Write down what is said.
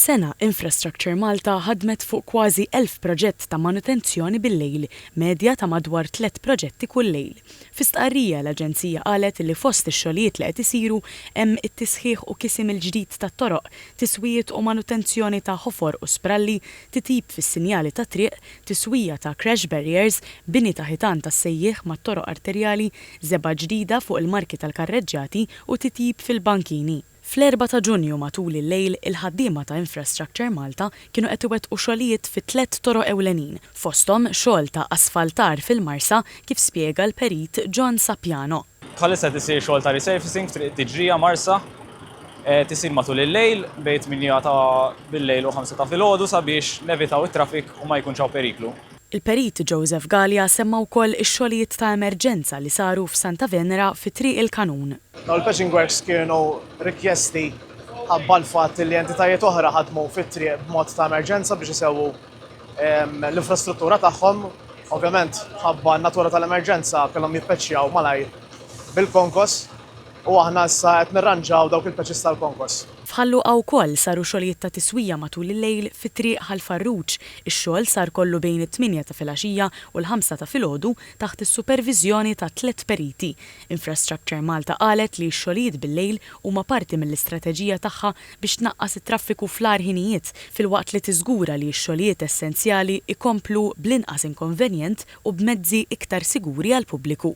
Dis-sena, Infrastructure Malta ħadmet fuq kważi 1,000 proġett ta' manutenzjoni bil-lejl, medja ta' madwar tlett proġetti kull lejl. Fi stqarrija, l-aġenzija qalet li fost ix-xogħlijiet li qed isiru hemm it-tisħiħ u kisi mill-ġdid tat-toroq, tiswijiet u manutenzjoni ta' ħofor u spralli, titjib fis-sinjali tat-triq, tiswija ta' crash barriers, bini ta' ħitan tas-sejjieħ mat-toroq arterjali, żebgħa ġdida fuq il-marki tal-karreġġjati u titjib fil-bankini. Fl-erbgħa ta' Ġunju matul il-lejl, il-ħaddiema ta' Infrastructure Malta kienu qed iwettqu xogħlijiet fi tlett toroq ewlenin, fosthom xogħol ta' asfaltar fil-Marsa kif spjega l-Perit John Sapiano. Bħalissa qed isir xogħol ta' resurfacing f'Triq it-Tiġrija, Marsa. Qed isir matul il-lejl bejn it-tmienja ta' bil-lejl u ħamsa ta' filgħodu sabiex nevitaw it-traffic u ma jkunx hawn periklu. Il-Perit Joseph Galea semma wkoll ix-xogħlijiet ta' emerġenza li saru f'Santa Venera fi Triq il-Kanun. Dawn il-patching works kienu rikjesti ħabba l-fatt li entitajiet oħra ħadmu fit-triq b'mod ta' emerġenza biex isewwu l-infrastruttura tagħhom. Ovvjament ħabba n-natura tal-emerġenza kellhom jippeċjaw malajr bil-konkos. U aħna issa qed nirranġaw dawk il-patches tal-konkos. F'Ħal Luqa wkoll saru xogħlijiet ta' tiswija matul il-lejl fi Triq Ħal Farruġ. Ix-xogħol sar kollu bejn it-tmienja ta' filgħaxija u l-ħamsa ta' filgħodu taħt is-superviżjoni ta' tlett periti. Infrastructure Malta qalet li x-xogħlijiet bil-lejl huma parti mill-istrateġija tagħha biex tnaqqas it-traffiku fl-agħar ħinijiet filwaqt li tiżgura li x-xogħlijiet essenzjali jkomplu bl-inqas inkonvenjent u b'mezzi iktar siguri għall-pubbliku.